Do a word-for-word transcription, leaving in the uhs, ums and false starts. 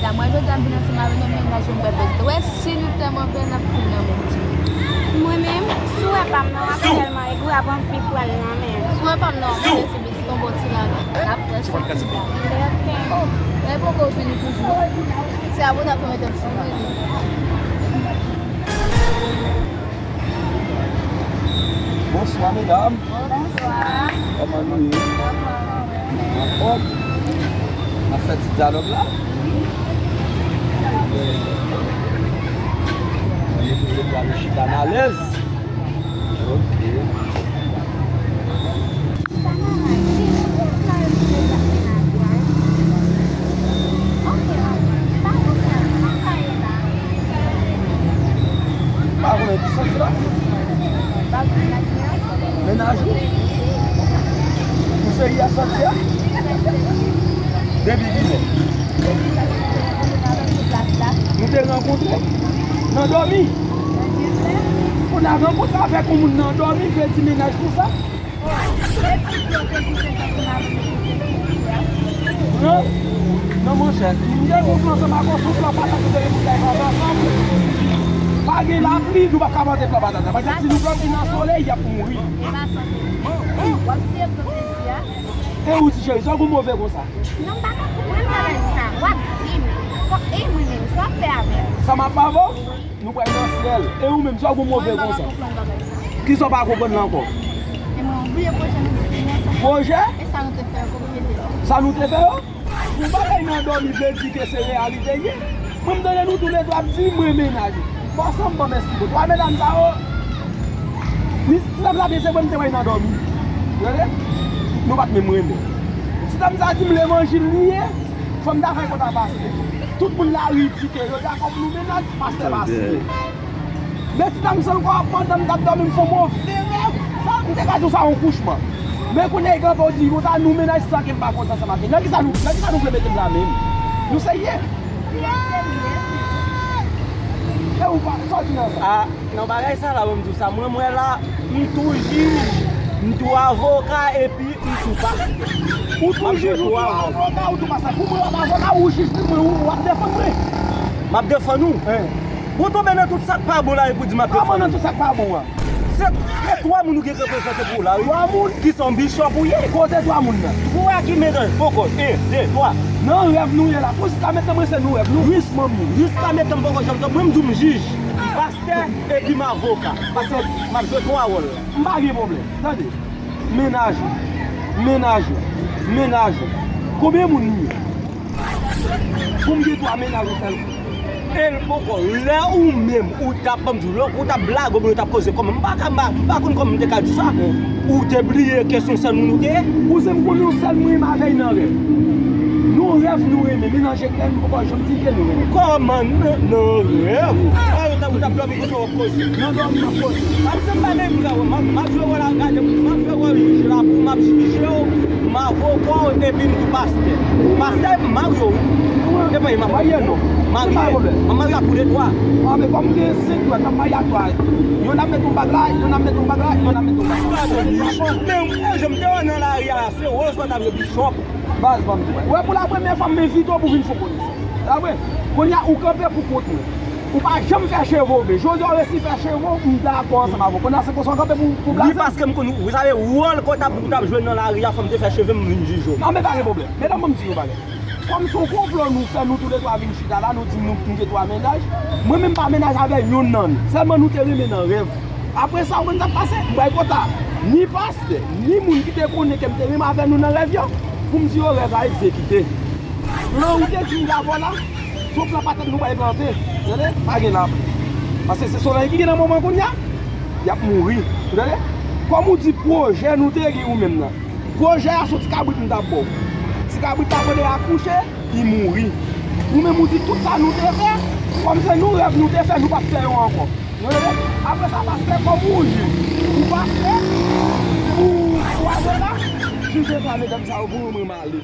La, mwen jodi a m vin ansanm avè nou, mennaj mwen bèl bèl. Wè, si nou tèlman bèl, n ap vin nan menm ti. Mwen menm, si w wè pa m nan, w ap tèlman egri, w ap anvi pral nan men. Si w wè pa m nan, mwen se bezwen yon bon ti la, la frèch la. Oh, men poko fini toujou. Se avè w n ap fè mete m sou mwen. Bonswa, medam. Bonswa. Kòman nou ye? Anfòm? N ap fè ti dyalòg la? Ebyen, nou toujou pral chita n alèz. Ok. Pa konnen ki sòti la? Mennaj ou? Ou se yè sòti a? Depi kilè? Nou te rankontre? Nan dòmi? Kounye a rankontre avèk yon moun nan dòmi vle di mennaj konsa? Non, non, monchè. M te gen yon plan ansanm ak ou sou plan patat, nou te gen pou n al plante ansanm. Pa gen lapli, nou p ap ka plante plan patat la. Paske si nou plante nan solèy, y ap mouri. E ou, ti cheri, sa w gen move konsa? Non, m pa ka konprann bagay sa. W ap di m, e mwen menm, sa w ap fè avè m? Sa m ap ba w? Nou pral nan syèl. E ou menm, sa w gen move konsa? Kisa w pa konprann la ankò? E mwen, ou bliye pwojè nou te fini ansanm? Pwojè? E sa nou te fè yo, kòm mete yo? Sa nou te fè yo? Yon bagay nan dòmi vle di ke se reyalite l ye. Mwen, m tande nou toulède ap di mwen mennaj ou. Bon, sa m ban m eksplike w. Twa medam sa yo, wi, ti dam sa te se mwen m te wè nan dòmi. Tande? Nou pa t menm renmen. Ti dam sa di m levanjil li ye. Fanm ta fè kont a pastè. Tout moun lari di ke yo dakò pou nou mennaj, pastè pa siyen. Men ti dam sa ankò, pandan m t ap dòmi, m fè yon move rèv. Sa, m te ka di w sa yon kouchman. Men kounye a, kanpe w di konsa, nou mennaj san ke m pa kontan ansanm avè l. Nan kisa nou, nan kisa nou vle mete m la menm? Nou serye? E ou pa, sa w di nan sa? Nan bagay sa la, ban m di w sa, mwen, mwen la, m tou jij, m tou avoka, epi m tou pastè. Ou tou jij, ou tou avoka, ou tou pastè. Pou mwen, w ap avoka, ou jij, pou mwen, ou, w ap defann mwen. M ap defann ou? Wi. Ou tonbe nan tout sa k pa bon la, epi w di m ap defann ou. Kòman nan tout sa k pa bon an? Se, se twa moun ou gen k reprezante pou w la, wi. Twa moun? Ki se yon bishop ou ye. Kote twa moun nan? Twa ki mennaj, poko, en, de, twa. Nan rèv nou ye la. Pou jiska mentnan, mwen se nou rèv nou. Jis, jiska mentnan, m poko janm tande. Mwen, m di w m jij, m pastè, epi m avoka. Paske m ap jwe twa wòl. M pa gen pwoblèm. Tande. Mennaj ou. Mennaj ou. Mennaj ou. Konbyen moun li ye? Pou m gen twa mennaj ou sèl. E l poko, lè ou menm, ou t ap, ban m di w, lè ou t ap blage oubyen ou t ap koze kòman, m pa ka, m pa, m pa konn kòman m te ka di sa. Ou te bliye ke se yon sèl moun ou te ye? Kouzen, m konnen yon sèl moun m avè l nan rèv. Nou rèv, nou renmen, men nan je klè, nou poko janm di ke nou renmen. Kòman nan, nan rèv? A, ou t ap, ou t ap dòmi kote w ap koze. Nan dòmi, m ap koze. Paske m pa gen pwoblèm, m ap, m ap jwe wòl a gade, m ap jwe wòl jij la pou m ap jije w. M avoka w epi m tou pastè. Pastè m marye w wi. E mwen, m ap marye non. Marye. M marye ak tou le twa. A, men kòm m gen senk dwèt, m ap marye ak twa. Yonn ap met yon bag la, yonn ap met yon bag la, yonn ap met yon bag la. Sa te bishop. Men, e, jan m te wè nan lari a, se wòz pa t ap ye bishop. Baz, ban m di w. Wè, pou la premyè fwa, m envite w pou vin fè konesans. Sa vre? Kounye a, ou kanpe pou kont mwen. Ou pa janm fè cheve w byen. Jodi a w resi fè cheve w, m dakò ansanm avè w. Kounye a se konsa w kanpe pou, pou blaze? Wi, paske m konn, ou save, wòl ke w t ap, ou t ap jwe nan lari a, fò m te fè cheve m vin jije w. Non, men pa gen pwoblèm. Medam, ban m di yon bagay. Kòm se yon konplo nou fè, nou toulètwa vin chita la, nou di nou, nou gen twa mennaj. Mwen menm pa mennaj avè yonn nan nou. Sèlman nou te renmen nan rèv. Apre sa, ou konn sa k pase? M bay kòta. Ni pastè, ni moun ki te konnen ke m te renmen avè nou nan rèv yo, pou m di yo rèv la egzekite. Plan ou te di m avè w la, se yon plan patat nou pral plante. Tande? Pa gen lapli. Paske se solèy ki gen nan moman kounye a, y ap mouri. Ou tande? Kòm ou di pwojè nou te gen ou menm nan. Pwojè a se yon ti kabrit m t ap ba w. Ti kabrit la pandan l akouche, li mouri. Ou menm ou di tout sa nou te fè, kòm se nou rèv nou te fè, nou p ap fè yo ankò. Nou tande? Apre sa, pastè, kòm ou jij, ou pastè, ou, ou avoka, jije sa medam sa yo pou mwen, m ale.